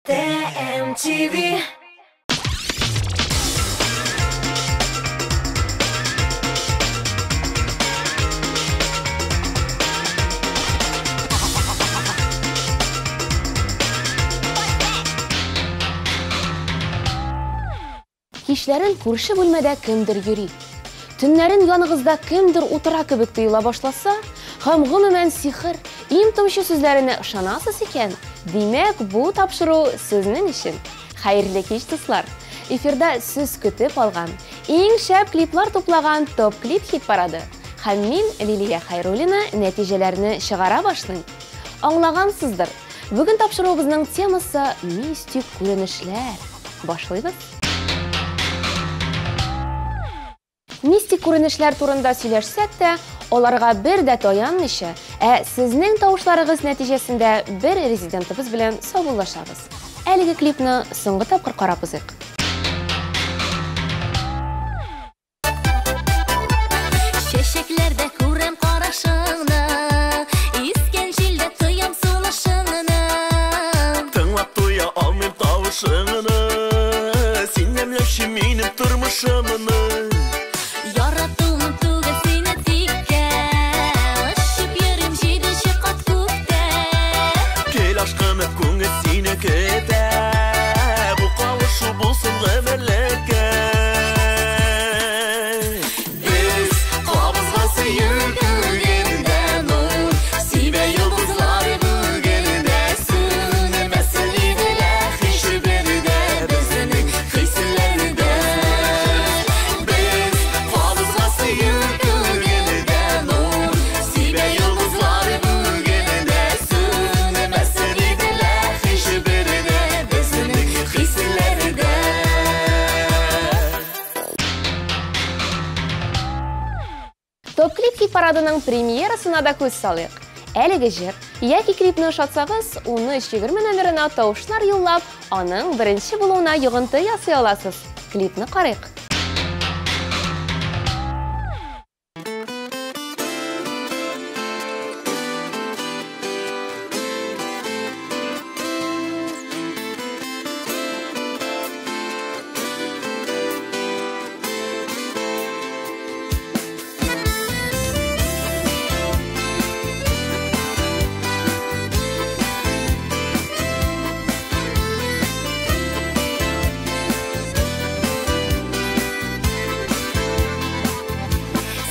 ТМТВ. Кичләрен күрше бүлмәдә кемдер йөри. Төннәрен яныгызда кемдер утыра кебек тоела башласа, һәм гомумән сихер, им-томчы сүзләренә ышанасыз икән, димәк, бу тапшыру сезнең өчен. Хәерле кич, дуслар! Эфирда сез көтеп алган, иң шәп клиплар туплаган топ-клип хит-парады. Һәм мин, Лилия Хайруллина, нәтиҗәләрне чыгара башлыйм. Аңлагансыздыр, бүген тапшыруыбызның темасы мистик күренешләр. Башлыйбыз. Мистик күренешләр турында сөйләшсәк тә, аларга бер дә таянмыйча, ә сезнең тавышларыгыз нәтиҗәсендә бер резидентыбыз белән саубуллашабыз. Әлеге клипны соңгы тапкыр карап узыйк. Чәчәкләрдә күрәм карашыңны, искән җилдә тоям сулышыңны. Тыңлап туя алмыйм тавышыңны, син ямьләүче минем тормышымны. Яратуым түгел сине тиккә, очып йөрим җиденче кат күктә. Кил ашкынып күңел сине көтә, бу кавышу булсын гомерлеккә. Без кабызган сөю күгендә нур, сибә йолдызлар бүген дә сүнмәсен иде лә һичбер дә безнең хисләрдә. Без кабызган сөю күгендә нур, сибә йолдызлар бүген дә сүнмәсен иде лә һичбер дә безнең хисләрдә. Топ-клип хит-парадының премьерасына да күз салыйк. Әлеге җыр яки клипны ошатсагыз, 1320 номерына тавышлар юллап, аның беренче булуына йогынты ясый аласыз. Клипны карыйк.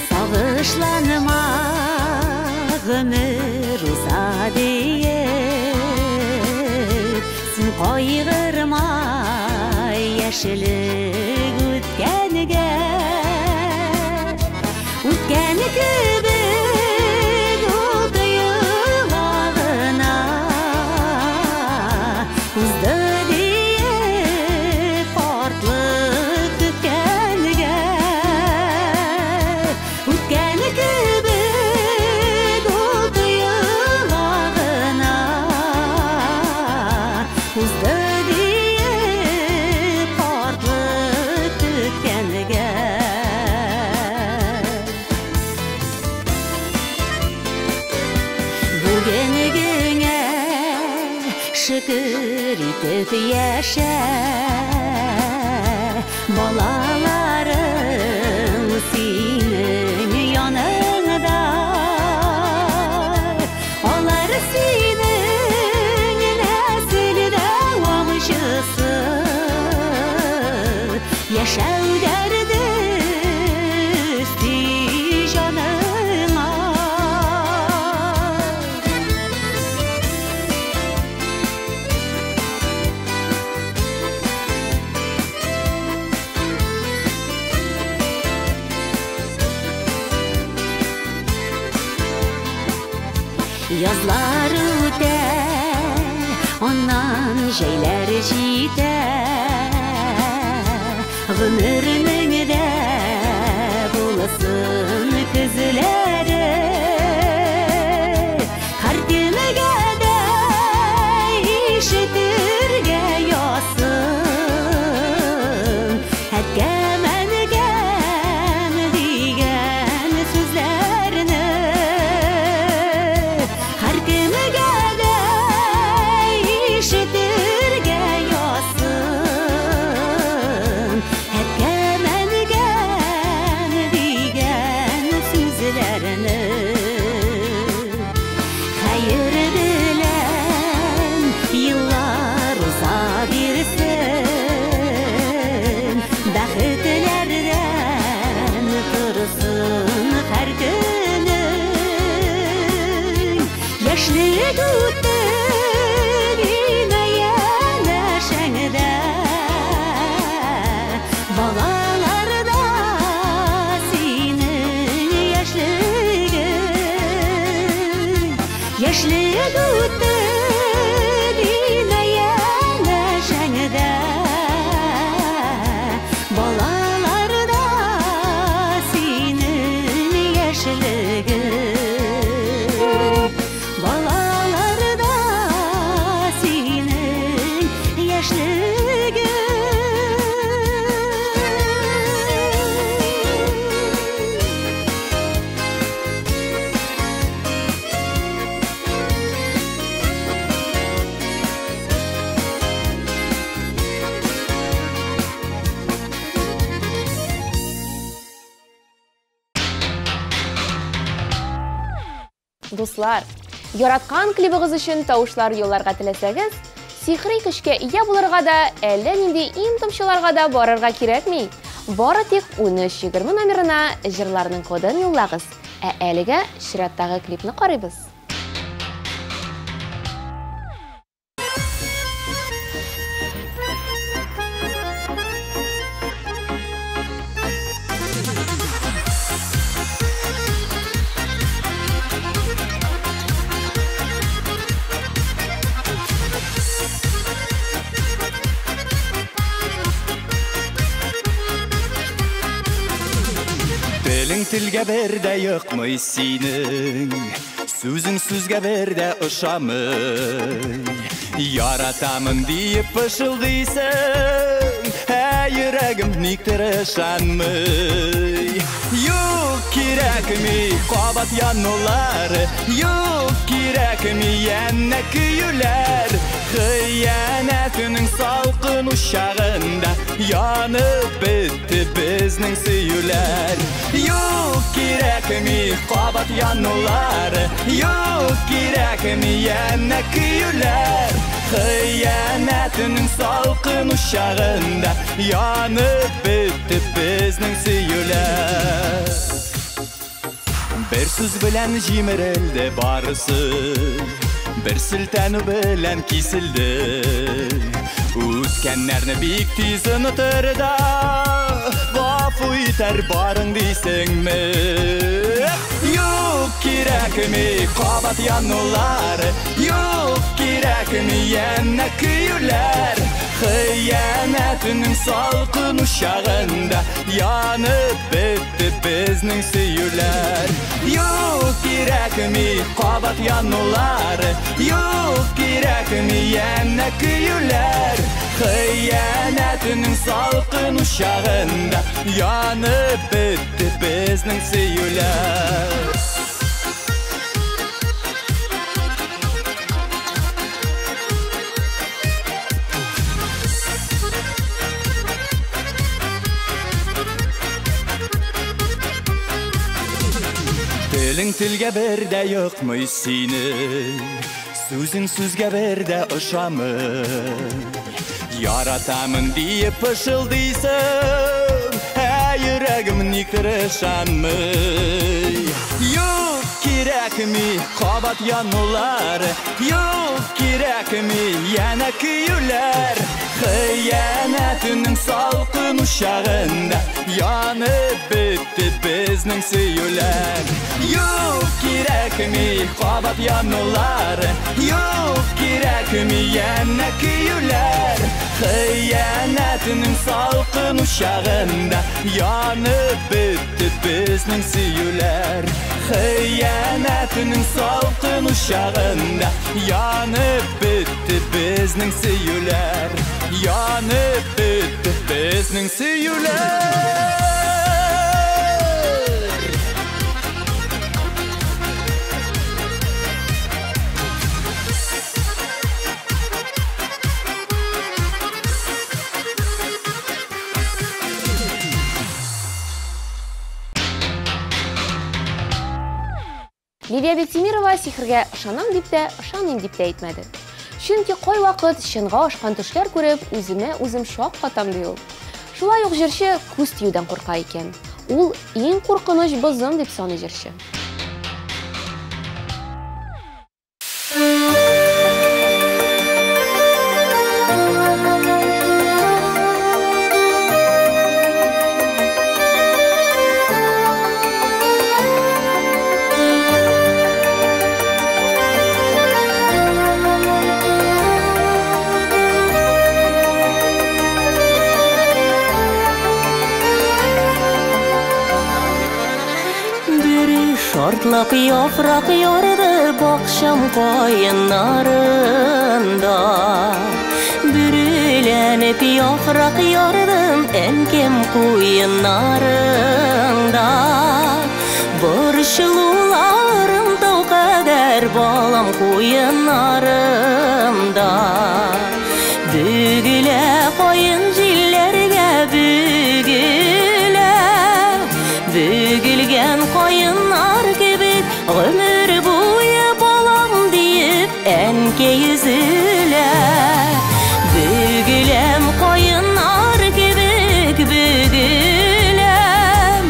Сагышланма, гомер уза диеп, син кайгырма, яшьлек үткәнгә. Үткән кебек ул тоела гына, узды диеп картлык көткәнгә. Үткән кебек ул тоела гына, узды диеп картлык көткәнгә. Бүгенгеңә шөкер итеп яшә, балаларың синең яныңда. Алар синең нәсел дәвамчысы, яшәү дәрде өсти җаныңа. Язлар үтә, аннан җәйләр җитә, гомернең дә булсын көзләре. Һәркемгә дә ишетергә язсын, әткәм, әнкәм дигән сүзләрне. Һәркемгә дә ишетергә Яшьлегем. Дуслар, яраткан клибыгыз өчен тавышлар юлларга теләсәгез, сихри көчкә ия булырга да, әллә нинди им-томчыларга да барырга кирәкми. Бары тик 1320 номерына җырларның кодын юллагыз. Ә әлегә чираттагы клипны карыйбыз. Телең телгә бер дә йокмый синең, сүзең сүзгә бер дә ошамый. Яратамын диеп пышылдыйсың, ә йөрәгем никтер ышанмый. Юк кирәкми кабат янулар, юк кирәкми янә көюләр. Хыянәтенең салкын учагында янып бетте безнең сөюләр. Юк кирәкми кабат янулар, юк кирәкми янә көюләр. Хыянәтенең салкын учагында янып бетте безнең сөюләр. Бер сүз белән җимерелде барысы, бер селтәнү белән киселде. Үткәннәрне бик тиз онытыр да, гафу итәр барың дисеңме? Юк кирәкми кабат янулар, юк кирәкми янә көюләр. Хыянәтенең салкын учагында янып бетте безнең сөюләр. Юк кирәкми кабат янулар, юк кирәкми янә көюләр. Хыянәтенең салкын учагында янып бетте безнең сөюләр. Телең телгә бер дә йокмый синең, сүзең сүзгә бер дә ошамый. Яратамын диеп пышылдыйсың, ә йөрәгем никтер ышанмый. Юк кирәкми кабат янулар, юк кирәкми янә көюләр. Хыянәтенең салкын учагында янып бетте безнең сөюләр. Юк кирәкми кабат янулар, юк кирәкми янә көюләр. Хыянәтенең салкын учагында янып бетте безнең сөюләр. Хыянәтенең салкын учагында янып бетте безнең сөюләр. Янып бетте безнең сөюләр. Лилия Биктимирова сихергә ышанам дип тә, ышанмыйм дип тә әйтмәде. Чөнки кайвакыт чынга ашкан төшләр күреп, үземә үзем шаккатам ди ул. Шулай ук җырчы күз тиюдән курка икән. Ул иң куркыныч бозым дип саный җырчы. Шартлап яфрак ярды бакчам каеннарында, бөреләр Тетрәнеп яфрак ярдым әнкәм куеннарыңда. Борчылуларым тау кадәр балам куеннарымда. Бөгелә каен җилләргә бөгелә, бөгелгән каеннар кебек гомер буе балам диеп әнкәй өзелә. Бөгеләм каеннар кебек бөгеләм,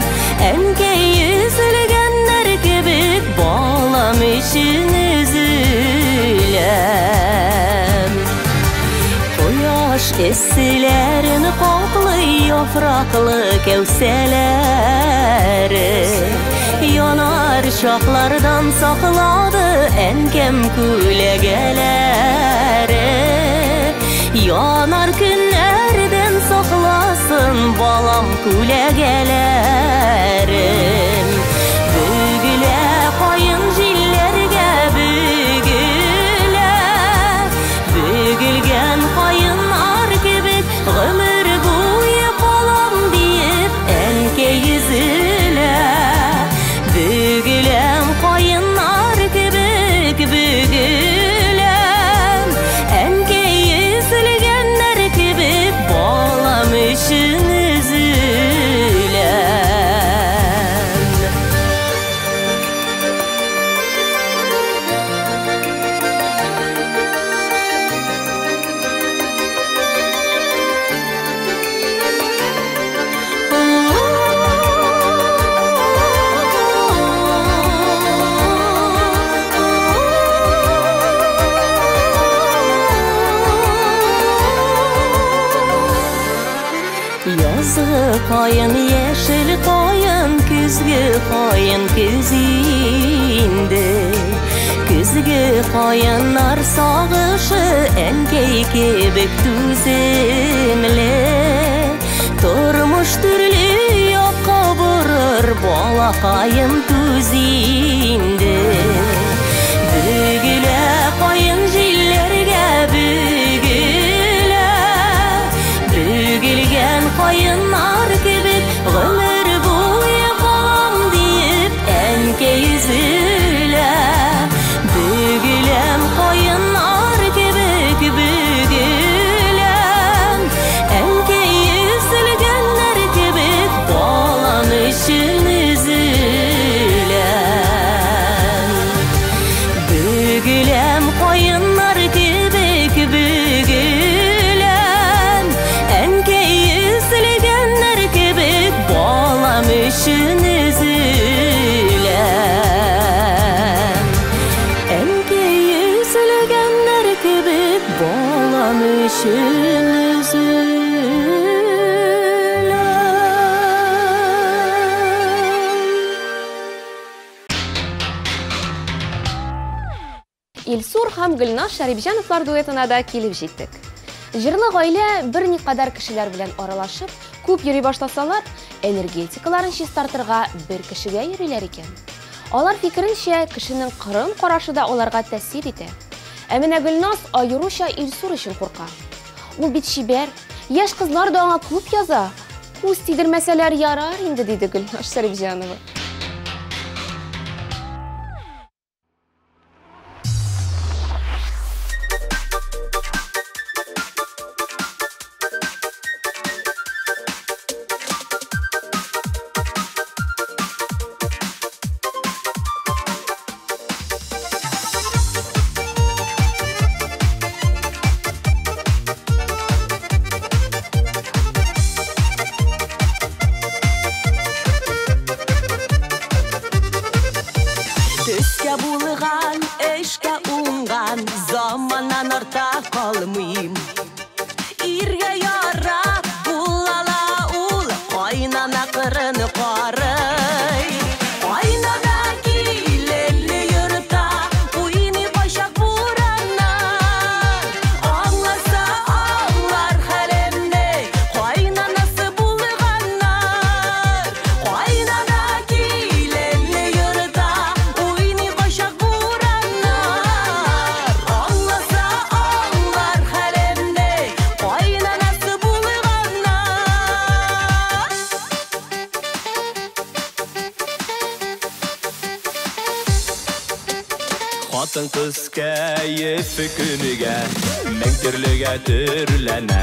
әнкәй өзелгәннәр кебек балам өчен өзеләм. Кояш эсселәрен каплый яфраклы кәүсәләре, янар чаклардан саклады әнкәм күләгәләре. Янар көннәрдән сакласын балам күләгәләрем. Бөгелә каен җилләргә бөгелә, бөгелгән каеннар кебек гомер буе балам диеп әнкәй өзелә. Бөгеләм каеннар кебек бөгеләм, әнкәй өзелгәннәр кебек балам өчен өзеләм. Язгы каен, яшел каен, көзге каен, көз инде. Көзге каеннар сагышы әнкәй кебек түземле. Тормыш төрле якка борыр, балакаем түз инде. Бөгелә каен җилләргә бөгелә, бөгелгән каеннар кебек гомер буе балам диеп әнкәй өзелә. Бөгеләм каеннар кебек бөгеләм, әнкәй өзелгәннәр кебек балам өчен өзеләм. Бөгеләм каеннар кебек бөгеләм, әнкәй өзелгәннәр кебек балам өчен өзеләм. Әнкәй өзелгәннәр кебек балам өчен өзеләм. Илсур һәм Гөлназ Шәрипҗановлар дуэтына да килеп җиттек. Җырлы гаилә берникадәр кешеләр белән аралашып, күп йөри башласалар, энергетикаларын чистартырга бер кешегә йөриләр икән. Алар фикеренчә, кешенең кырын карашы да аларга тәэсир итә. Ә менә Гөлназ аеруча Илсур өчен курка. Ул бит чибәр, яшь кызлар да аңа күп яза. Күз тидермәсәләр ярар инде, диде Гөлназ Шәрипҗанова. Хатын-кыз кәефе көнегә мең төрлегә төрләнә.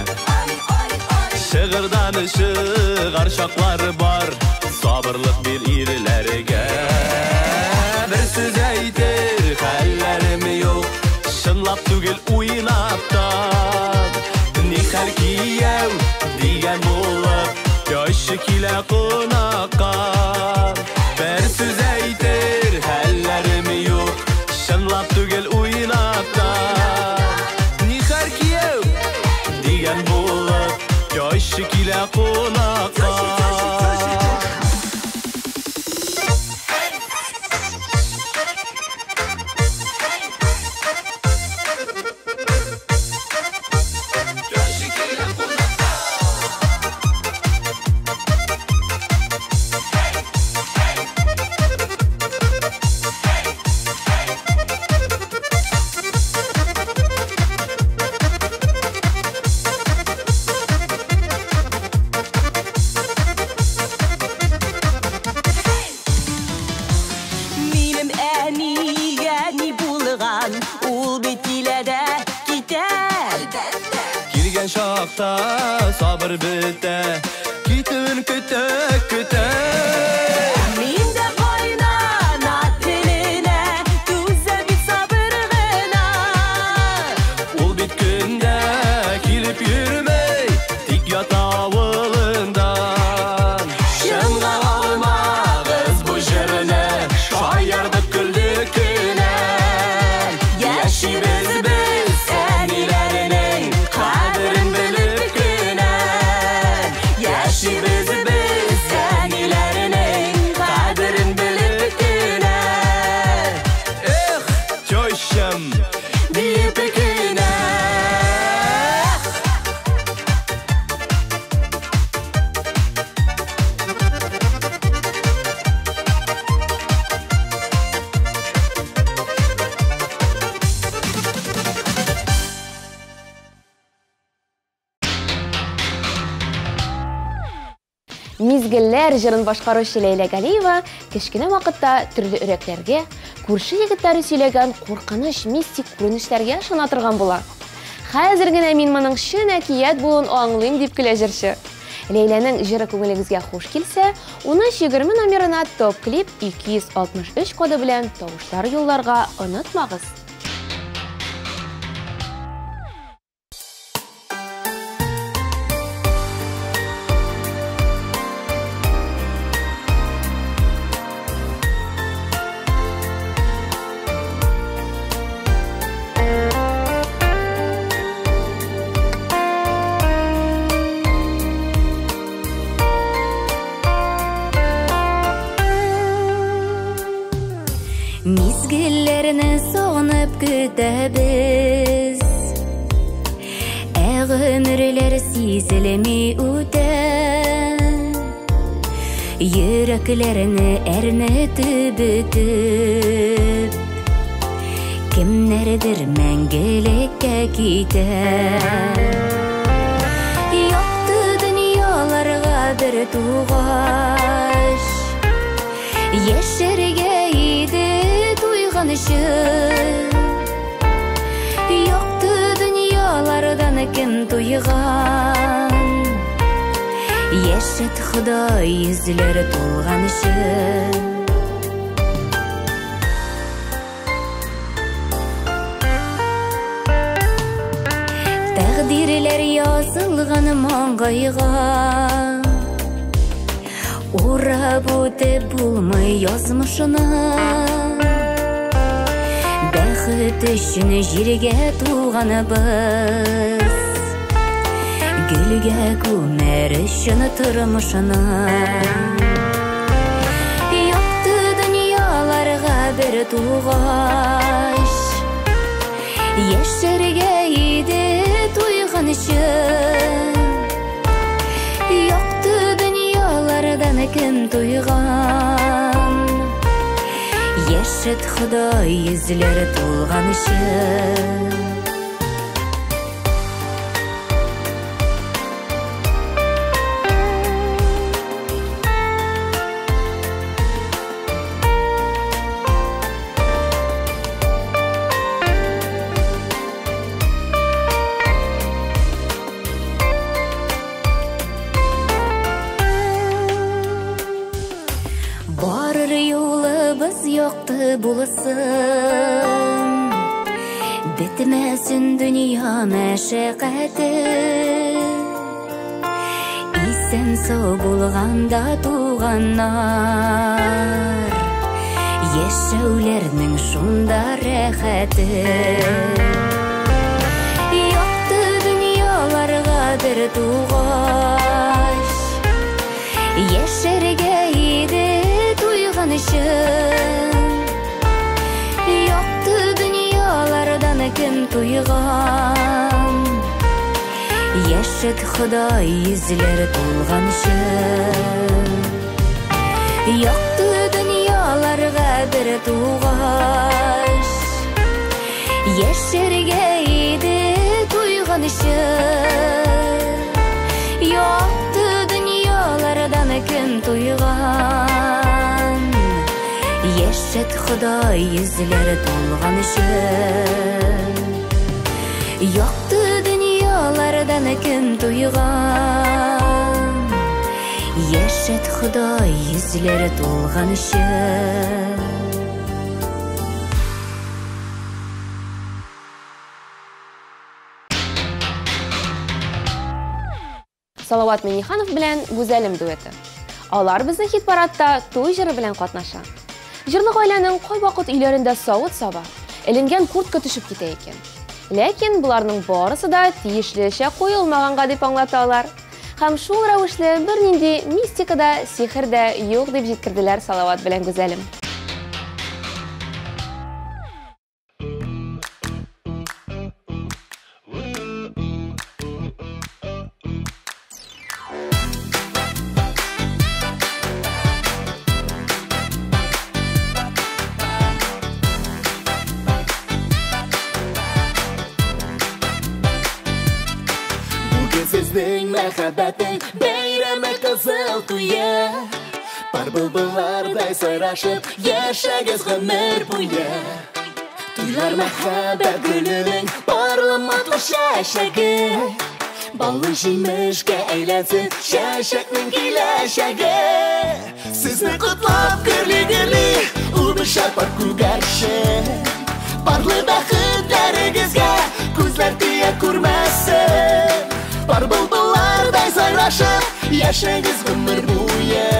Шыгырдан чыгар чаклары бар, сабырлык бир ирләргә. Бер сүз әйтер хәлләрем юк, чынлап түгел уйнап та. Ни хәл кияү дигән булып, яшы килә кунакка. Бер сүз әйтер хәлләрем юк, чынлап түгел уйнап та. Ни хәл кияү дигән булып, яшы килә кунакка. Минем әнигә ни булган, ул бит килә дә китә. Килгән чакта сабыр бетә, китүен көтә, көтә. Мин дә кайнана теленә түзәм бит сабыр гына. Ул бит көндә килеп йөрмәй, тик ята авылында. Чынга алмагыз бу җырны, шаярдык көлдек кенә. Яшибез без әниләрнең кадерен белеп кенә. Яшибез без әниләрнең кадерен белеп кенә. Эх, тещам, диеп кенә. Мизгелләр җырын башкаручы Ләйлә Галиева кечкенә вакытта төрле өрәкләргә, күрше егетләре сөйләгән куркыныч мистик күренешләргә ышана торган була. Хәзер генә мин моның чын әкият булуын аңлыйм, дип көлә җырчы. Ләйләнең җыры күңелегезгә хуш килсә, 1320 номерына топ-клип 263 коды белән тавышлар юлларга онытмагыз. Мизгелләрне сагынып көтәбез, ә гомерләр сизелми үтә. Йөрәкләрне әрнетеп бөтеп, кемнәрдер мәңгелеккә китә. Якты дөньяларга бер тугач, яшәргә иде туйганчы. Якты дөньялардан кем туйган, яшәт Ходай йөзләре тулганчы. Тәкъдирләр язылган маңгайга, урап үтеп булмый язмышны. Бәхет өчен җиргә туганыбыз, гөлгә күмәр өчен тормышны. Якты дөньяларга бер тугач, яшәргә иде туйганчы. Якты дөньялардан кем туйган, яшәт Ходай йөзләре тулганчы. якты булсын, бетмәсен дөнья мәшәкате. Исән сау булганда туганнар, яшәүләрнең шунда рәхәте. Якты дөньяларга бер тугач, яшәргә иде туйганчы. Якты дөньялардан кем туйган, яшәт Ходай йөзләре тулганчы. Якты дөньяларга бер тугач, яшәргә иде туйганчы. Якты дөньялардан кем туйган, яшәт Ходай йөзләре тулганчы. Якты дөньялардан кем туйган, яшәт Ходай йөзләре тулганчы. Салават Минниханов белән Гүзәлем дуэты. Алар безнең хит-парадта туй җыры белән катнаша. Җырлы гаиләнең кайвакыт өйләрендә савыт-саба, эленгән куртка төшеп китә икән. Ләкин буларның барысы да тиешлечә куелмаганга дип аңлата алар. Һәм шул рәвешле бернинди мистика да, сихер дә юк дип җиткерделәр Салават белән Гүзәлем. Сезнең мәхәббәтең бәйрәме кызыл туе, пар былбыллардай сайрашып яшәгез гомер буе. Туйлар мәхәббәт гөленең парлы матур чәчәге, баллы җимешкә әйләнсен чәчәкнең киләчәге. Сезне котлап гөрли-гөрли үбешә пар күгәрчен, парлы бәхетләрегезгә күзләр тия күрмәсен. Пар былбыллардай сайрашып яшәгез гомер буе.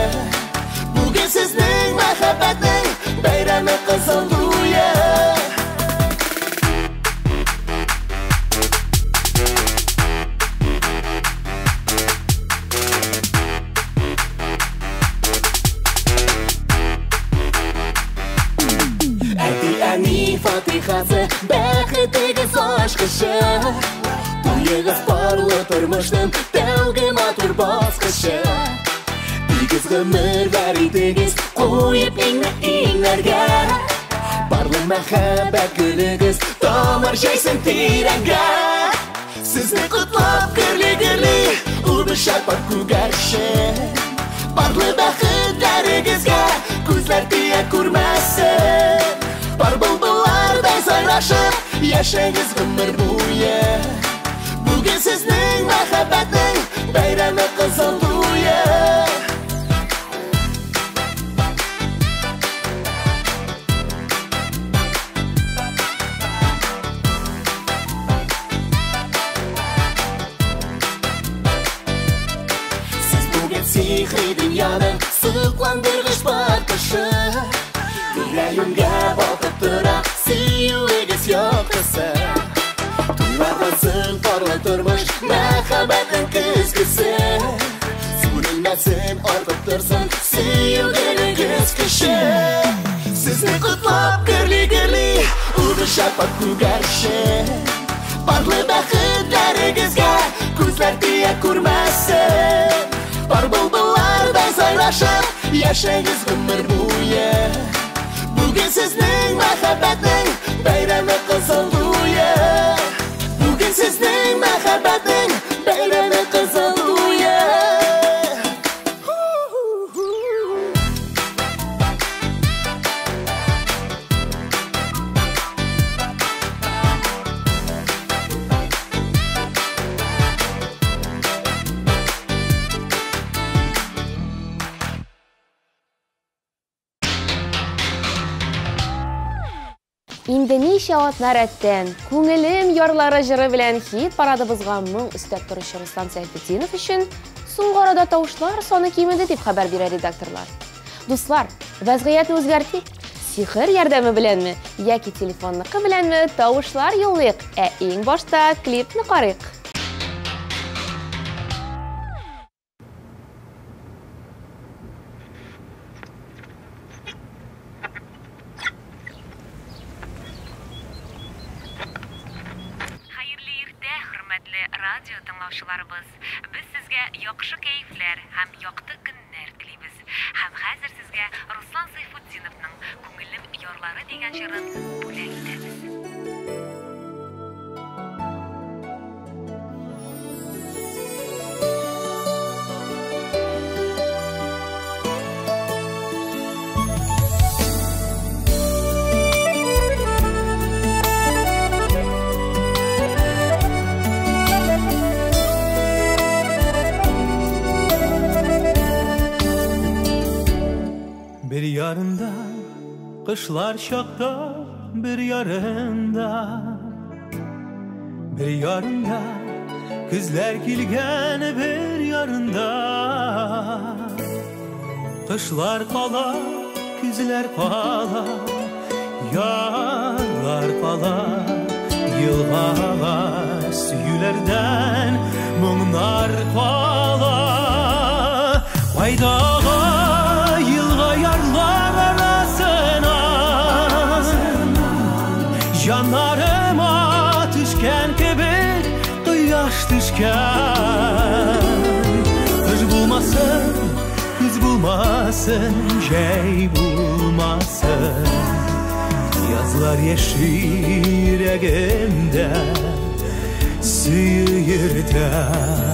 Бүген сезнең мәхәббәтнең бәйрәме кызыл туе. Әти-әни фатихасы бәхетегез ачкычы, туегыз парлы тормышның тәүге матур баскычы. Тигез гомерләр итегез куеп иңне иңнәргә, парлы мәхәббәт гөлегез тамыр җәйсен тирәнгә. Сезне котлап гөрли-гөрли үбешә пар күгәрчен, парлы бәхетләрегезгә күзләр тия күрмәсен. Пар былбыллардай сайрашып яшәгез гомер буе. Бүген сезнең мәхәббәтнең бәйрәме кызыл туе. Сез бүген сихри дөньяның сокландыргыч балкышы, тирә-юньгә балкып тора сөюегез яктысы. Туйлардан соң парлы тормыш мәхәббәтнең көзгесе, сүрелмәсен, артып торсын сөю гөлегез көче. Сезне котлап гөрли-гөрли үбешә пар күгәрчен, парлы бәхетләрегезгә күзләр тия күрмәсен. Пар былбыллардай сайрашып яшәгез гомер буе. Бүген сезнең мәхәббәтнең бәйрәме кызыл туе. Бүген сезнең мәхәббәтнең бәйрәме кызыл туе. Инде ничә атна рәттән Күңелем ярлары җыры белән хит парадыбызга моң өстәп торучы Руслан Сәйфетдинов өчен соңгы арада тавышлар саны кимеде дип хәбәр бирә редакторлар. Дуслар, вәзгыятьне үзгәртик. Сихер ярдәме беләнме яки телефонныкы беләнме тавышлар юллыйк, ә иң башта клипны карыйк. Хәерле иртә, хөрмәтле радио тыңлаучыларыбыз. Без сезгә яхшы кәефләр һәм якты көннәр телибез. Һәм хәзер сезгә Руслан Сайфутдиновның Күңелем ярлары дигән җырын бүләк итәбез. Bir yarında kışlar çakta, bir yarında, bir yarında kızlar kilgen, bir yarında kışlar kala, güzler kala, yarlar kala, yılgalar süyülerden mumlar kala. Vaydağa yılga yarlar arasına Canlarıma düşken gibi kıyaş düşken. Kış bulmasın, kız bulmasın, şey bulmasın. Yazlar yeşil yüreğimde, suyu yürüten.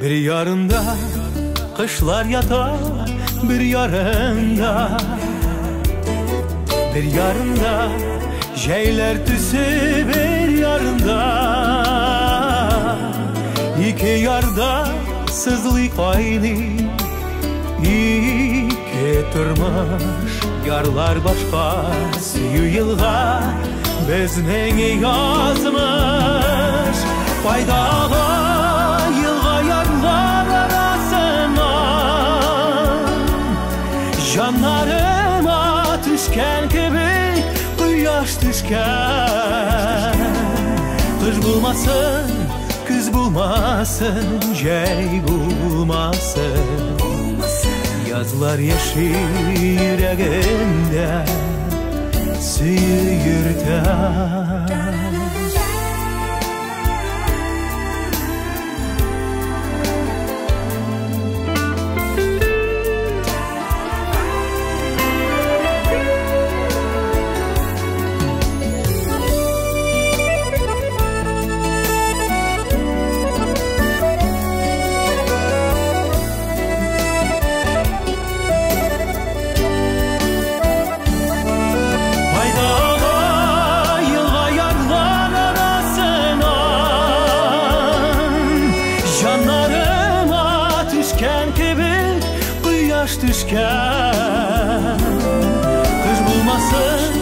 Bir yarında kışlar yatar, bir yarında, bir yarında jeyler tüsü, bir yarında iki yarda sızlı kayni, iki turmuş yarlar başka suyu yılga bizning yazmış. Faydağa yarlar arasına Canlarıma düşken gibi kıyaş düşken. Kış bulmasın, kız bulmasın, jey bulmasın. Yazlar yeşil yüreğimde, suyu yürüten. Düşken. Kış bulmasın,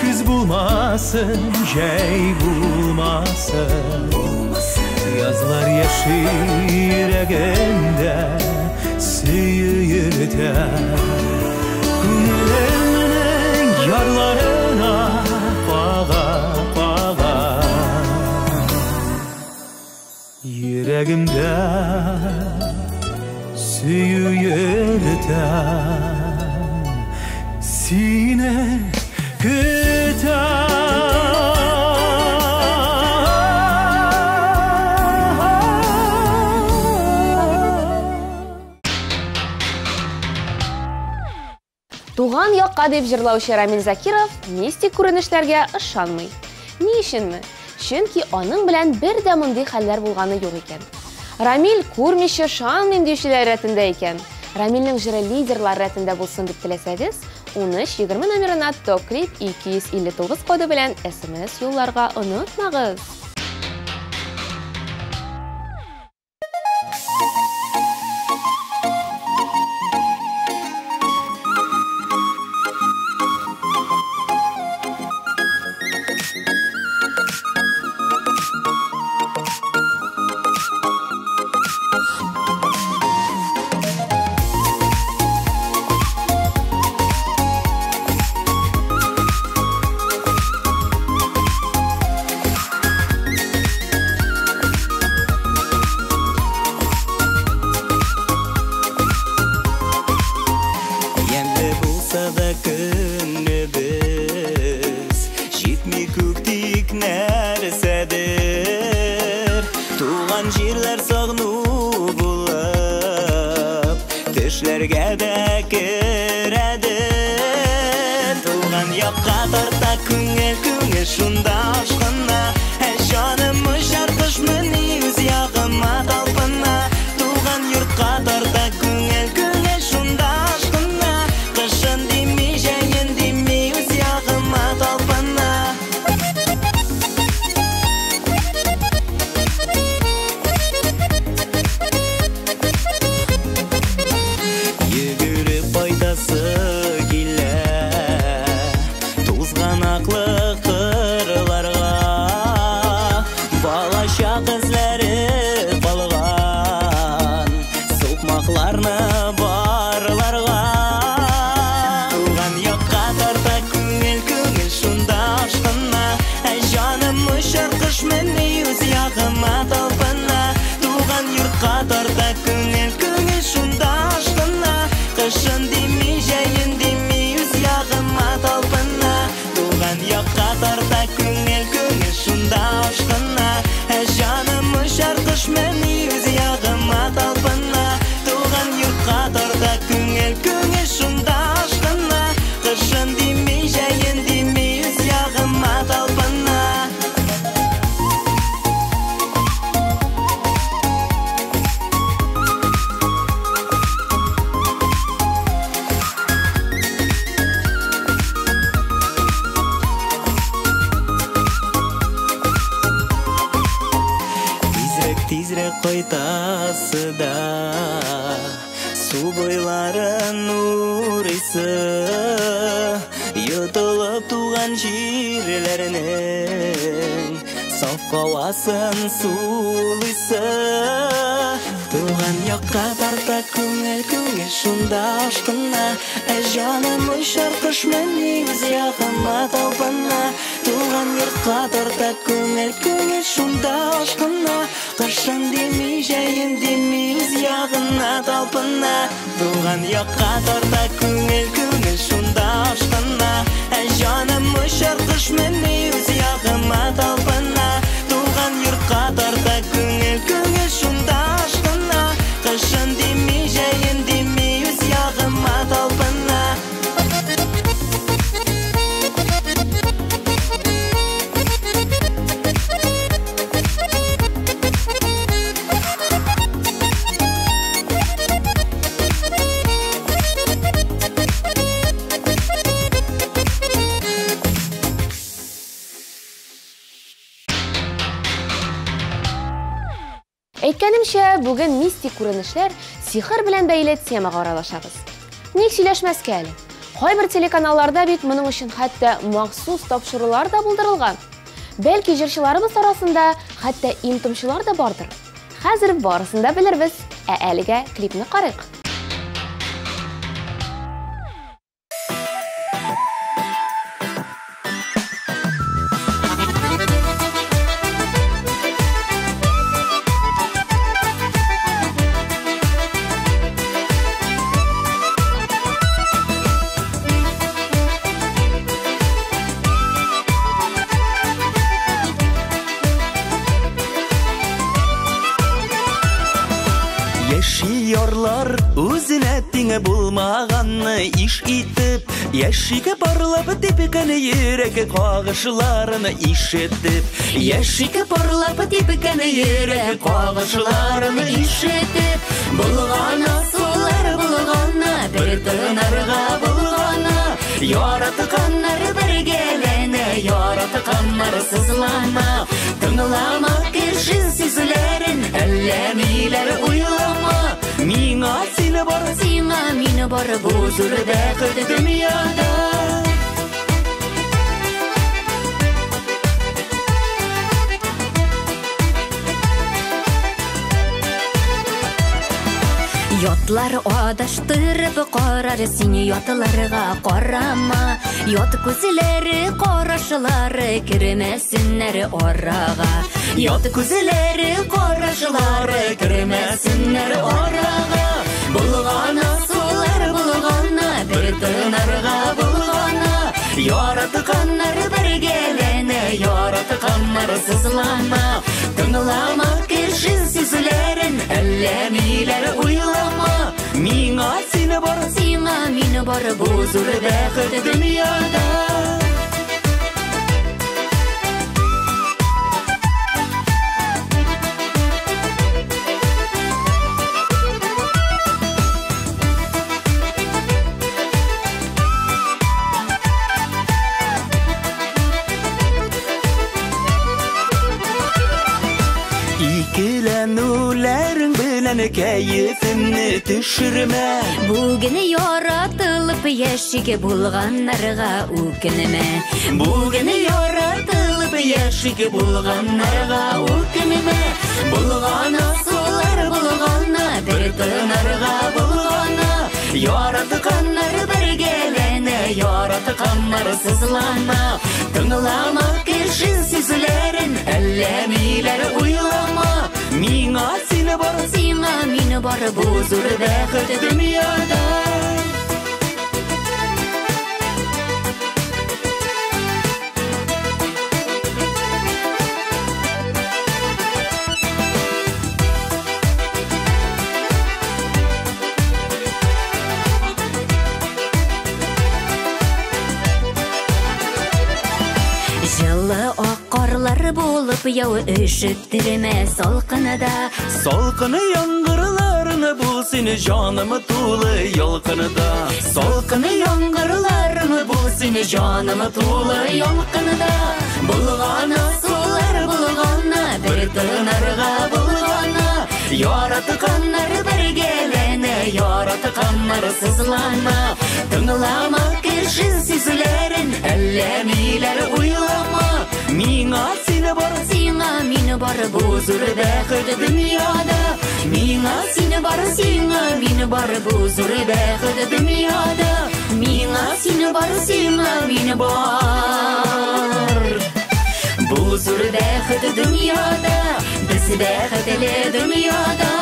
kız bulmasın, jey bulmasın. Yazlar yeşil yüreğimde, suyu yürüten. Күңелемнең yarlarına bağa bağa, Yüreğimde suyu yürüten, sine küten. Туган якка дип җырлаучы Рамил Закиров мистик күренешләргә ышанмый. Ни өченме? Чөнки аның белән бер дә мондый хәлләр булганы юк икән. Рамил күрмичә ышанмыйм диючеләр рәтендә икән. Рамилнең җыры лидерлар рәтендә булсын дип теләсәгез, 13 20 номерына ТОП-клип 259 коды белән SMS юлларга онытмагыз. Әйткәнемчә, бүген мистик күренешләр сихер белән бәйле темага аралашабыз. Ник сөйләшмәскә әле? Кайбер телеканалларда бит моның өчен хәтта махсус тапшырулар да булдырылган. Бәлки җырчыларыбыз арасында хәтта им-томчылар да бардыр. Хәзер барысын да белербез. Ә әлегә клипны карыйк. Булмаганны иш итеп, яшиге парлап типкән йөрәк кагышларын ишетеп, яшиге парлап типкән йөрәк кагышларын ишетеп, булгана сулар булгана, бер тынарга булгана, Яратканнар бергәләнә, яратканнар сызлана. Тыңлама кеше сүзләрен, әллә ниләр уйлама. Миңа син бар, сиңа мин бар, бу зур бәхет дөньяда. Ятлар адаштырып карар, син ятларга карама. Ят күзләре, карашлары кермәсеннәр арага. Ят күзләре, карашлары кермәсеннәр арага. Булгана сулар булгана, бер тынарга булгана. Яратканнар бергәләнә, яратканнар сызлана. Тыңлама кеше сүзләрен, әллә ниләр уйлама. Миңа син бар, сиңа мин бар, бу зур бәхет дөньяда. Икеләнүләрең белән кәефемне төшермә. Бүген яратылып яшик булганнарга үкенмә. Бүген яратылып яшик булганнарга үкенмә. Булгана сулар булгана, бер тынарга булгана. Яратканнар бергәләнә, яратканнар сызлана. Тыңлама кеше сүзләрен, әллә ниләр уйлама. Миңа син бар, сиңа мин бар, бу зур бәхет дөньяда. Җылы ак карлар булып яу өшеттермә салкында. Салкыны яңгырларны бул сине җаным тулы ялкында. Салкыны яңгырларны бул сине җаным тулы ялкында. Булгана сулар булгана, бер тынарга булгана. Яратканнар бергәләнә, яратканнар сызлана. Тыңлама кеше сүзләрен, әллә ниләр уйлама. Миңа син бар, сиңа мин бар, бу зур бәхет дөньяда. Миңа син бар, сиңа мин бар, бу зур бәхет дөньяда. Миңа син бар, сиңа мин бар, бу зур бәхет дөньяда. Без бәхетле дөньяда.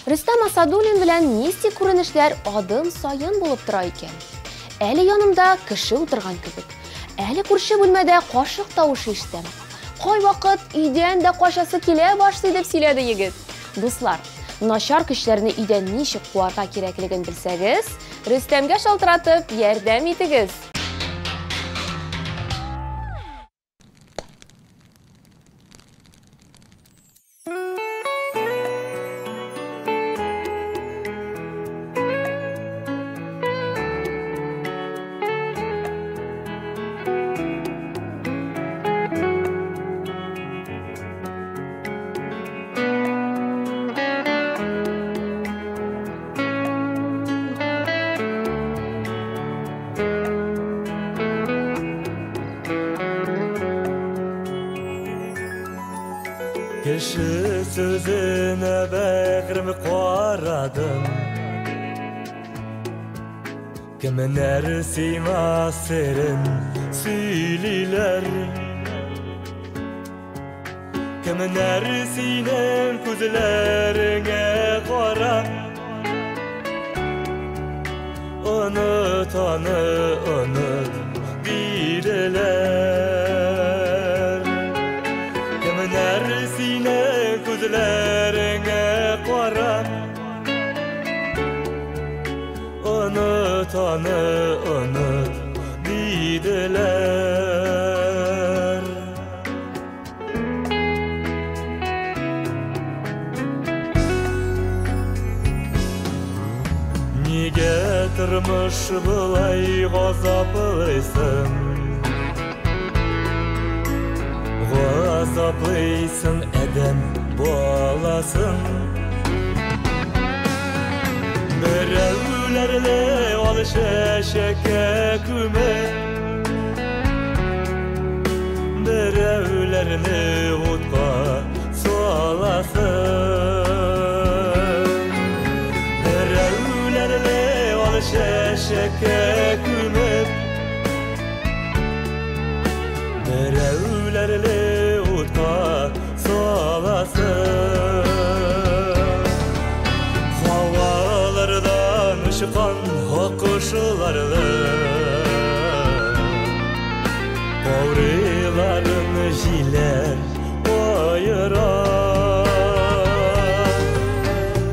Рөстәм Асадуллин белән мистик күренешләр адым саен булып тора икән. Әле янымда кеше утырган кебек, әле күрше бүлмәдә кашык тавышы ишетәм. Кайвакыт өйдән дә качасы килә башлый дип сөйләде егет. Дуслар, начар көчләрне өйдән ничек куарга кирәклеген белсәгез, Рөстәмгә шалтыратып ярдәм итегез. Кеше сүзенә бәгърем карадым, Кемнәр сиңа серен сөйлиләр, Кемнәр синең күзләреңә карап, Оныт аны, оныт диделәр. Кемнәр синең Дөньяны оныт диделәр. Нигә тормыш болай газаплыйсың? Газаплыйсың адәм баласын. Берәүләрне ал чәчәккә күмеп, берәүләрне утка саласың. Берәүләрне ал чәчәккә күмеп, берәүләрне утка саласың. Havalardan uçkan akuşlarlı Kavriların jiler ayıra.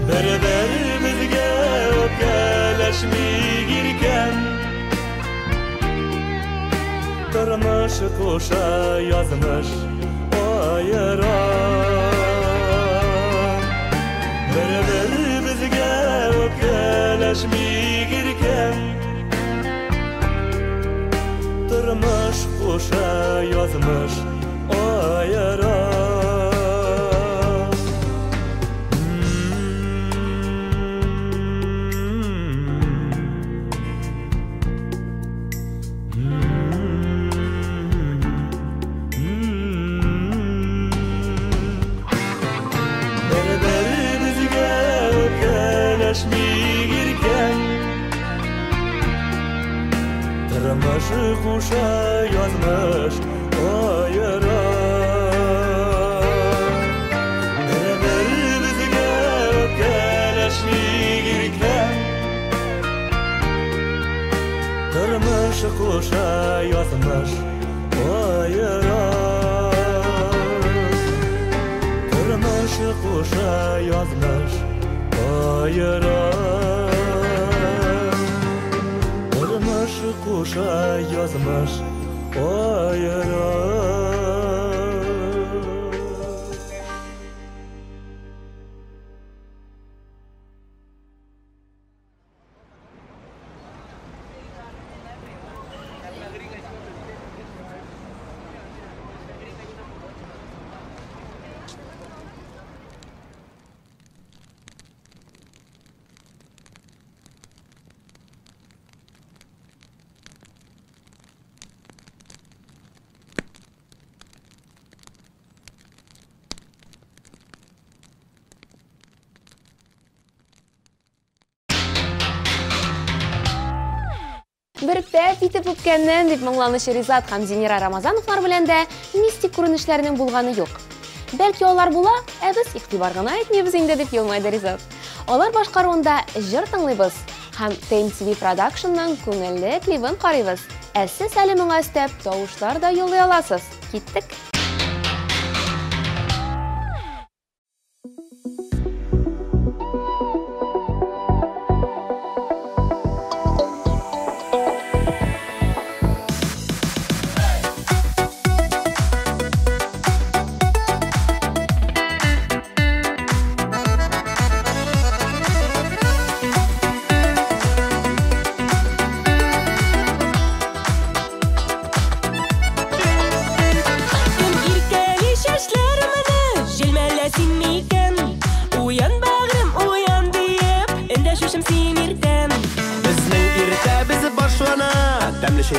Bir-birimizge öpkeleşmey girken, Тормыш куша язмыш айыра. Бер-беребезгә үпкәләшми иркән, Тормыш куша язмыш айыра. Тормыш куша язмыш айыра. Бер-беребезгә үпкәләшми иркән, Тормыш куша язмыш айыра. Тормыш куша язмыш айыра. Тормыш куша язмыш айыра. Бер тәп итеп үпкәннән дип моңланучы Ризат һәм Зинира Рамазановлар белән дә мистик күренешләрнең булганы юк. Бәлки алар була, ә без игътибар гына итмибез инде дип елмайды Ризат. Алар башкаруында җыр тыңлыйбыз һәм TMTV Production'ның күңелле клибын карыйбыз. Ә сез әле моңа өстәп тавышлар да юллый аласыз. Киттек.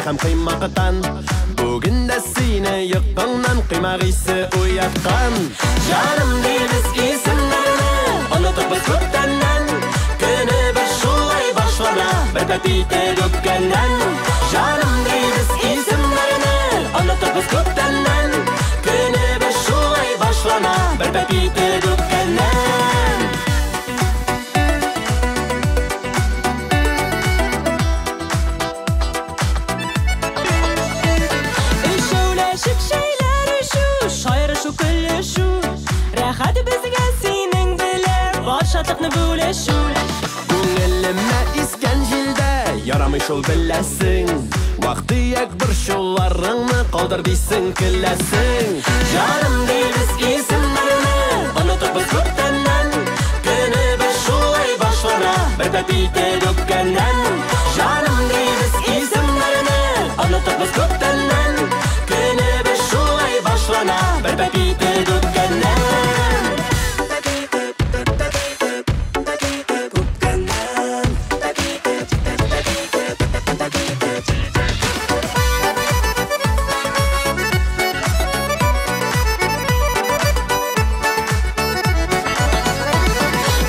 Һәм кыймактан бүген дә сине йокыңнан кыймак исе уяткан. Җаным дибез исемнәрне онытып без күптәннән, көнебез шулай башлана бер тәп итеп үпкәннән. Җаным дибез исемнәрне онытып без күптәннән, көнебез шулай башлана бер тәп итеп үпкәннән. Рәхәт безгә синең белән бар шатлыкны бүлешү. Күңелемә искән җилдә ярам Ярамый шул беләсең. Вак-төяк борчуларыңны калдыр дисең, көләсең. Җаным дибез исемнәрне, онытып без күптәннән. Көнебез шулай башлана, бер тәпи итеп үпкәннән. Җаным дибез исемнәрне, онытып без күптәннән. Көнебез шулай башлана, бер тәпи итеп үпкәннән.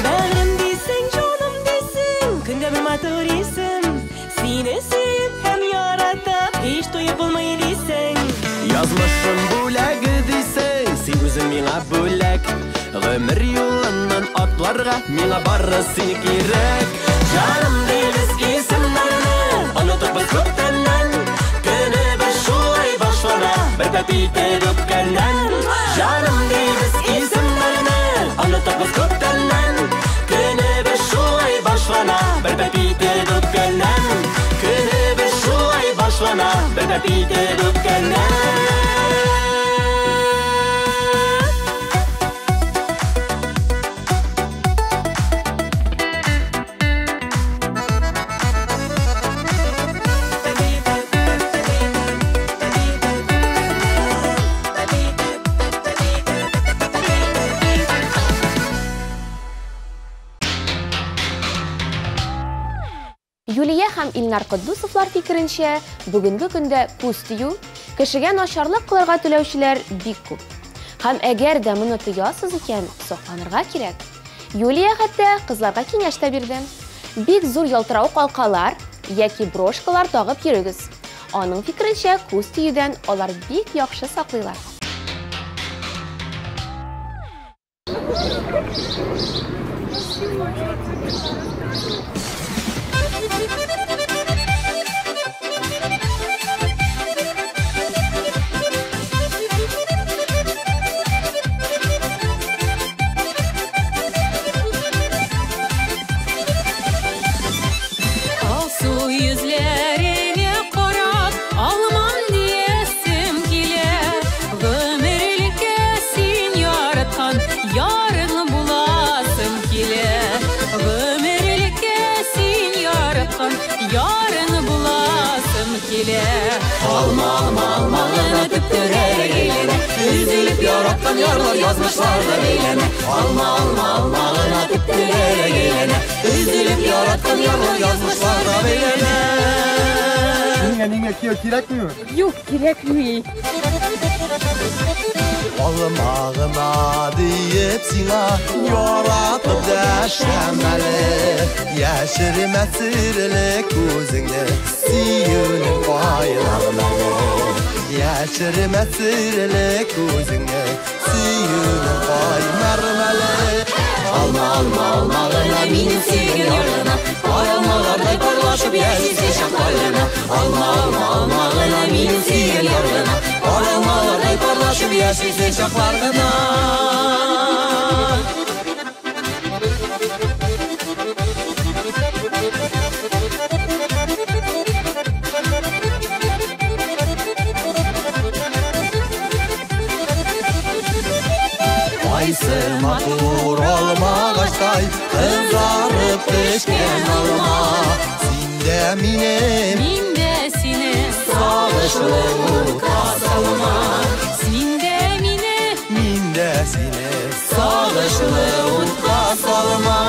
Бәгърем дисең, җаным дисең, көндә бер матур исем. Сине сөеп һәм яратып, һич туеп булмый дисең. Язмышым бүләге дисең, син үзең миңа бүләк. Гомер юлыннан атларга миңа бары син кирәк. Җаным дибез исемнәрне, онытып без күптәннән. Көнебез шулай башлана, бер тәпи итеп үпкәннән. Җаным дибез исемнәрне, онытып без күптәннән. Көнебез шулай башлана, бер тәпи итеп үпкәннән. Көнебез шулай башлана, бер тәпи итеп үпкәннән. Юлия һәм Илнар Котдусовлар фикеренчә, бүгенге көндә күз тию, кешегә начарлык кылырга теләүчеләр бик күп. Һәм әгәр дә моны тоясыз икән, сакланырга кирәк. Юлия хәтта кызларга киңәш тә бирде. Бик зур ялтыравык алкалар яки брошкалар тагып йөрегез. Аның фикеренчә, күз тиюдән алар бик яхшы саклыйлар. Алсу йөзләреңә карап, алмам диясем килә. Гомерлеккә син яраткан ярың буласым килә. Гомерлеккә син яраткан ярың буласым килә. Алма, алма, алма гына төптөрәк әйләнә. Өзелеп яраткан ярлар язмышларга бәйләнә. Алма, алма, алма гына төптөрәк әйләнә. Өзелеп яраткан ярлар язмышларга бәйләнә. Миңа кияү кирәкмиме? Юк, кирәкми. Алма гына диеп сиңа яратып дәшәм әле. Яшермә серле күзеңне, сөюнең кайнар мәле. Яшермә серле күзеңне, сөюнең кайнар мәле. Алма, алма, алма гына минем сөйгән ярына. Алмалардай парлашып яшисе чаклар гына. Алма, алма, алма гына минем сөйгән ярына. Алмалардай парлашып яшисе чаклар гына. Кайсы матур алмагачтай кызарып пешкән алма. Син дә минем, Мин дә сине, сагышлы утка салма. Син дә мине, Мин дә сине, сагышлы утка салма.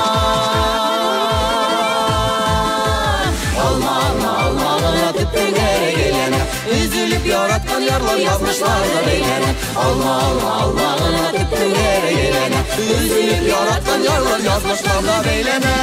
Алма, алма, алма гына төптәңгәрәк әйләнә. Өзелеп яраткан ярлар язмышларга бәйләнә. Алма, алма, алма гына төптәңгәрәк әйләнә. Өзелеп яраткан ярлар язмышларга бәйләнә.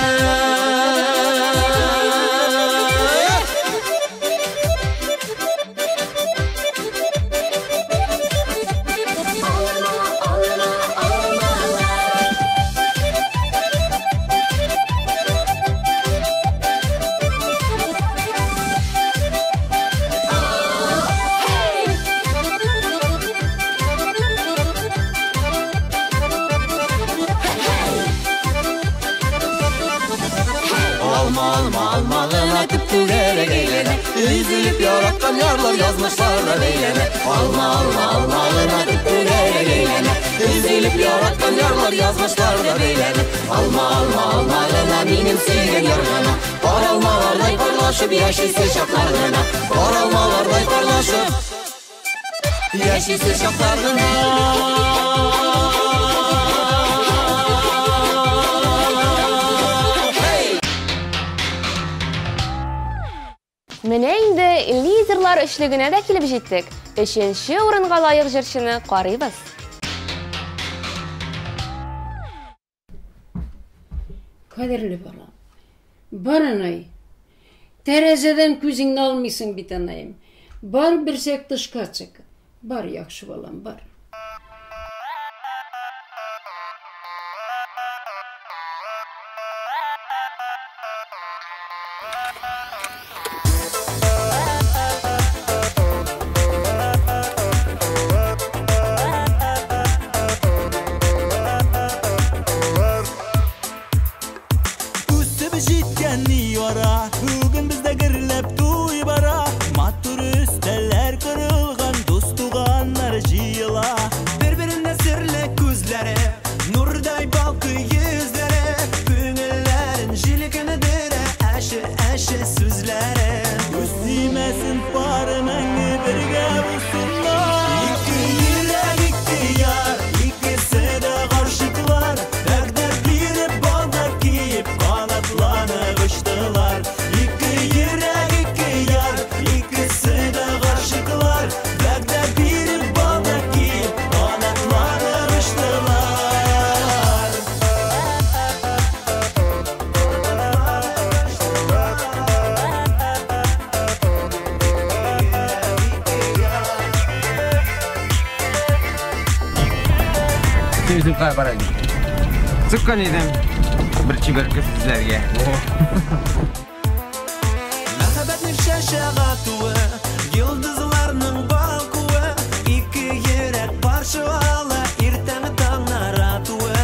Алма, алма, алма түп-түгәрәк әйләнә. Өзелеп яраткан ярлар язмышларда бәйләнә. Алма, алма, алма гына түп-түгәрәк әйләнә. Өзелеп яраткан ярлар язмышларда бәйләнә. Алма, алма, алма гына минем сөйгән яр гына. Пар алмалардай парлашып яшисе чаклар гына. Пар алмалардай парлашып яшисе чаклар гына. Менә инде лидерлар өчлегенә дә килеп җиттек. Өченче урынга лаек җырчыны карыйбыз. Кадерле балам, бар анай. Тәрәзәдән күзеңне алмыйсың бит анаем. Бар берсәк тышка чык. Бар яхшы балам, бар. Чыккан идем бер чибәр кыз эзләргә. Мәхәббәтнең чәчәк атуы, йолдызларның балкуы, ике йөрәк каршы ала иртәнге таңнар атуы.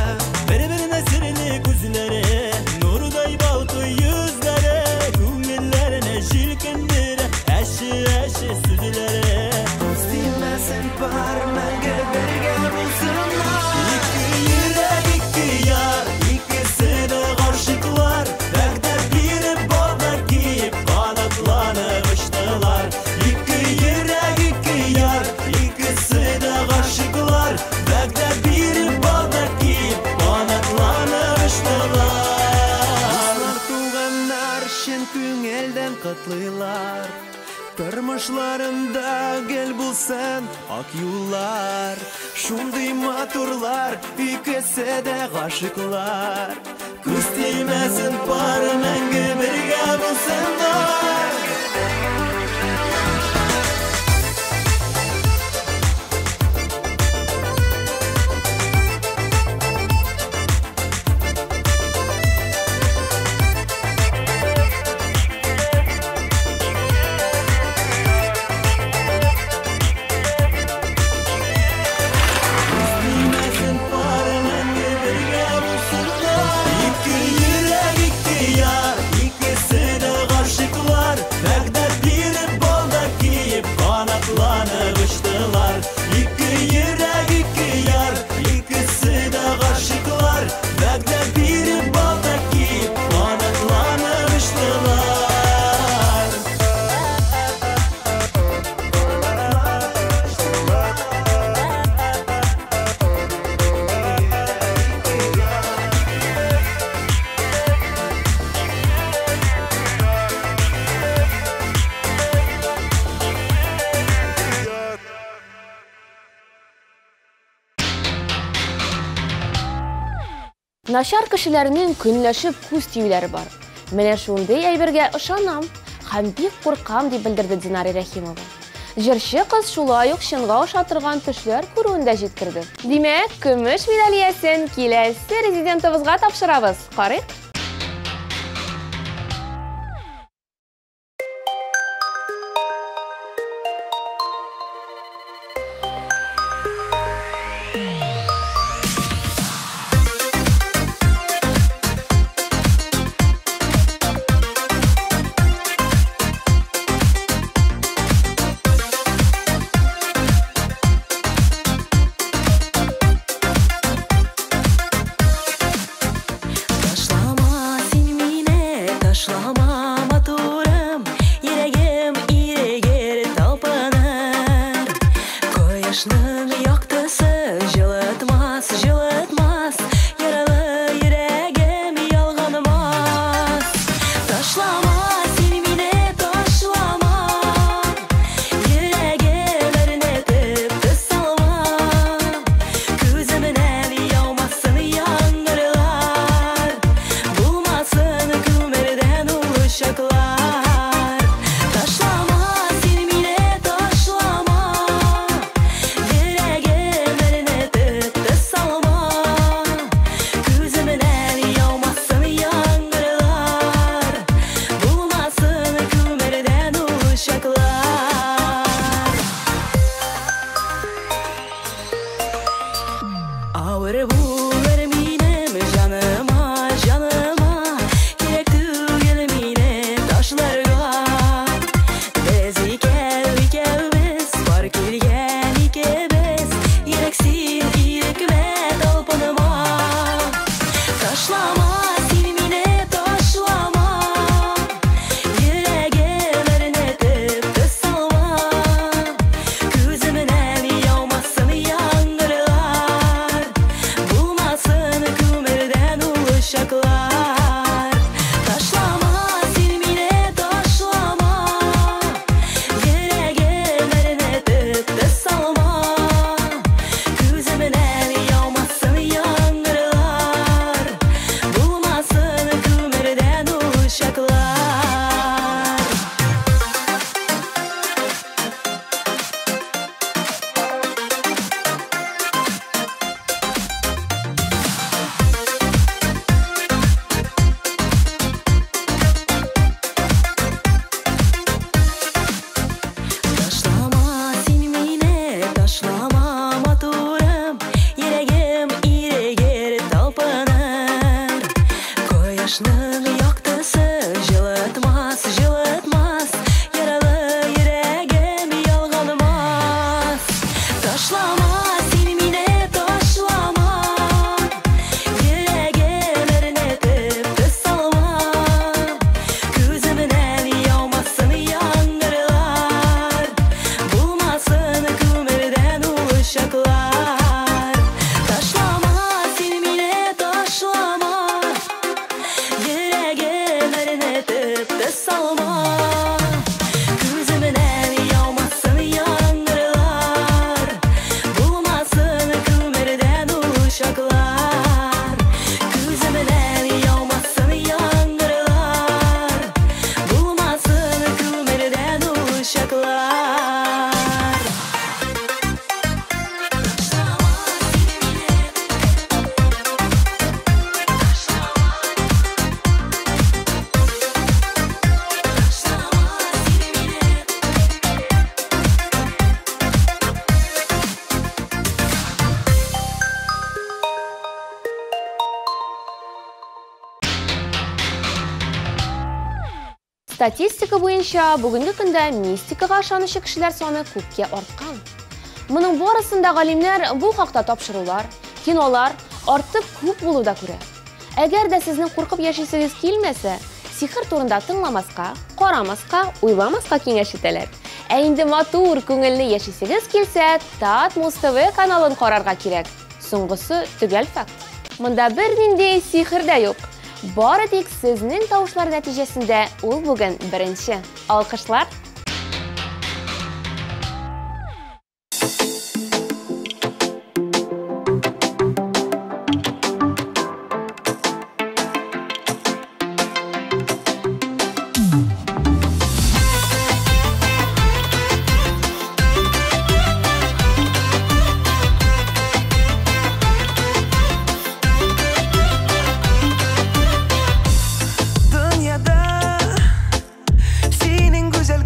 Бер-беренә серле күзләре, нурдай балкый йөзләре, күңелләренә җилкендерә әче-әче сүзләре. Күз тимәсен пар мәңге бергә булсыннар. Ике йөрәк, ике яр, икесе дә гашыйклар, вәгъдә биреп, баллар киеп, канатланып очтылар. Ике йөрәк, ике яр, икесе дә гашыйклар, вәгъдә биреп, баллар киеп, канатланып очтылар. Дуслар, туганнар чын күңелдән котлыйлар. Тормышларында гел булсын ак юллар. Шундый матурлар, икесе дә гашыйклар. Күз тимәсен пар мәңге бергә булсыннар. Начар кешеләрнең көнләшеп күз тиюләре бар. Менә шундый әйбергә ышанам һәм бик куркам, дип белдерде Динара Рәхимова. Җырчы кыз шулай ук чынга аша торган төшләр күрүен дә җиткерде. Димәк, көмеш медалиясен киләсе резидентыбызга тапшырабыз. Карыйк. Кояшның яктысы җылытмас, җылытмас, яралы йөрәгем ялганмас. Ташлама син мине, ташлама, йөрәгем әрнетеп салма. Күземнән яумасын яңгырлар, булмасын күмердән ул учаклар. Ташлама син мине, ташлама, йөрәгем әрнетеп салма. Күземнән яумасын яңгырлар, булмасын күмердән ул учаклар. Авыр булыр минем җаныма, җаныма, кирәк түгел мине ташларга. Без икәү икәүбез, пар килгән икебез, йөрәк син ирекмә талпынма. Ташлама син мине, ташлама, йөрәгем әрнетеп салма. Күземнән яумасын яңгырлар, булмасын күмердән ул учаклар. Ташлама син мине, ташлама, йөрәгем әрнетеп салма. Күземнән яумасын яңгырлар, булмасын күмердән ул учаклар. Ташлама син мине, ташлама, матурым, йөрәгем ирегер талпыныр. Кояшның яктысы җылытмас, җылытмас, яралы йөрәгем ялганмас. Ташлама син мине, ташлама, йөрәгем әрнетеп салма. Күземнән яумасын яңгырлар, булмасын күмердән ул учаклар. Ташлама син мине, ташлама, йөрәгем әрнетеп салма. Күземнән яумасын яңгырлар, булмасын күмердән ул учаклар. Күземнән яумасын яңгырлар, булмасын күмердән ул учаклар. Статистика буенча бүгенге көндә мистикага ышанучы кешеләр саны күпкә арткан. Моның барысын да галимнәр бу хакта тапшырулар, кинолар артык күп булуда күрә. Әгәр дә сезнең куркып яшисегез килмәсә, сихер турында тыңламаска, карамаска, уйламаска киңәш итәләр. Ә инде матур, күңелле яшисегез килсә, Татмус ТВ каналын карарга кирәк. Соңгысы төгәл факт. Монда бернинди сихер дә юк. Бары тик сезнең тавышлар нәтиҗәсендә ул бүген беренче. Алкышлар! Дөньяда синең гүзәл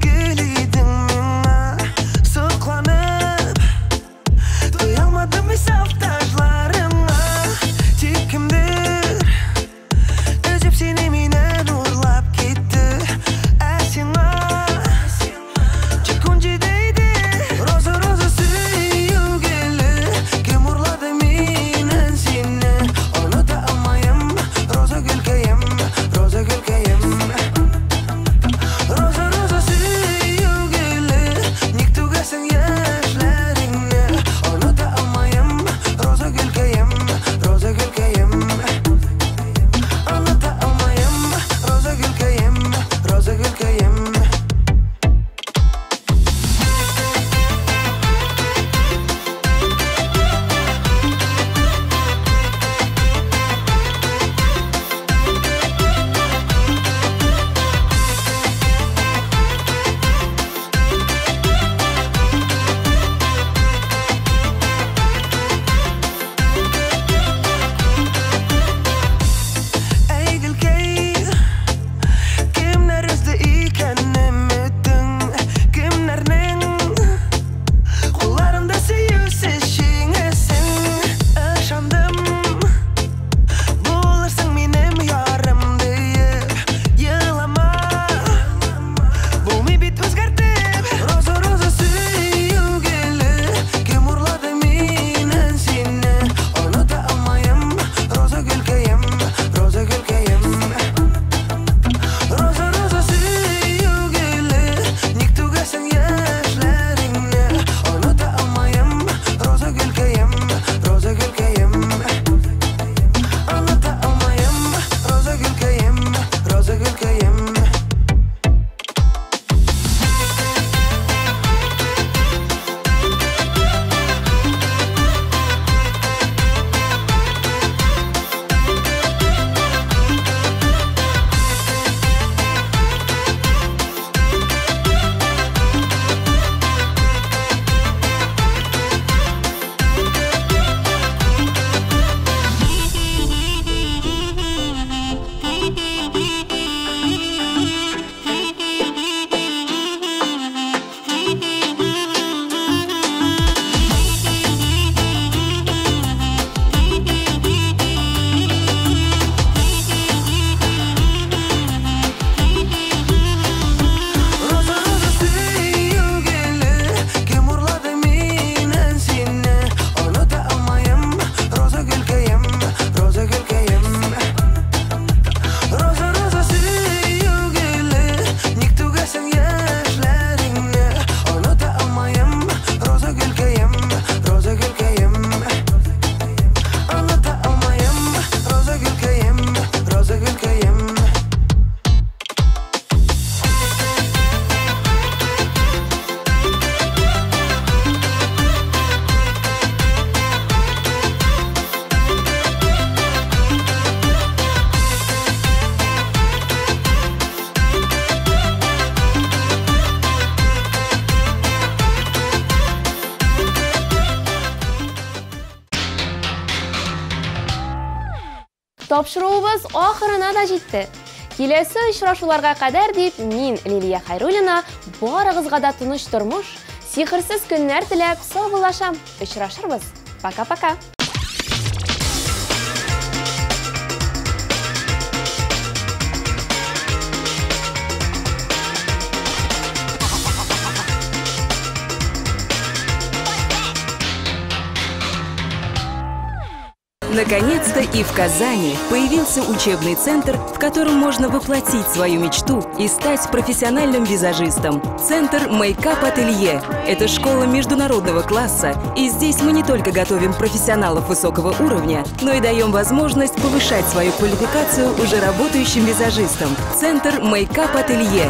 Тапшыруыбыз ахырына да җитте. Киләсе очрашуларга кадәр дип мин, Лилия Хәйруллина, барыгызга да тыныч тормыш, сихерсез көннәр теләп саубуллашам. Очрашырбыз. Пока-пока. Наконец-то и в Казани появился учебный центр, в котором можно воплотить свою мечту и стать профессиональным визажистом. Центр Makeup Ателье – это школа международного класса, и здесь мы не только готовим профессионалов высокого уровня, но и даем возможность повышать свою квалификацию уже работающим визажистам. Центр Makeup Ателье.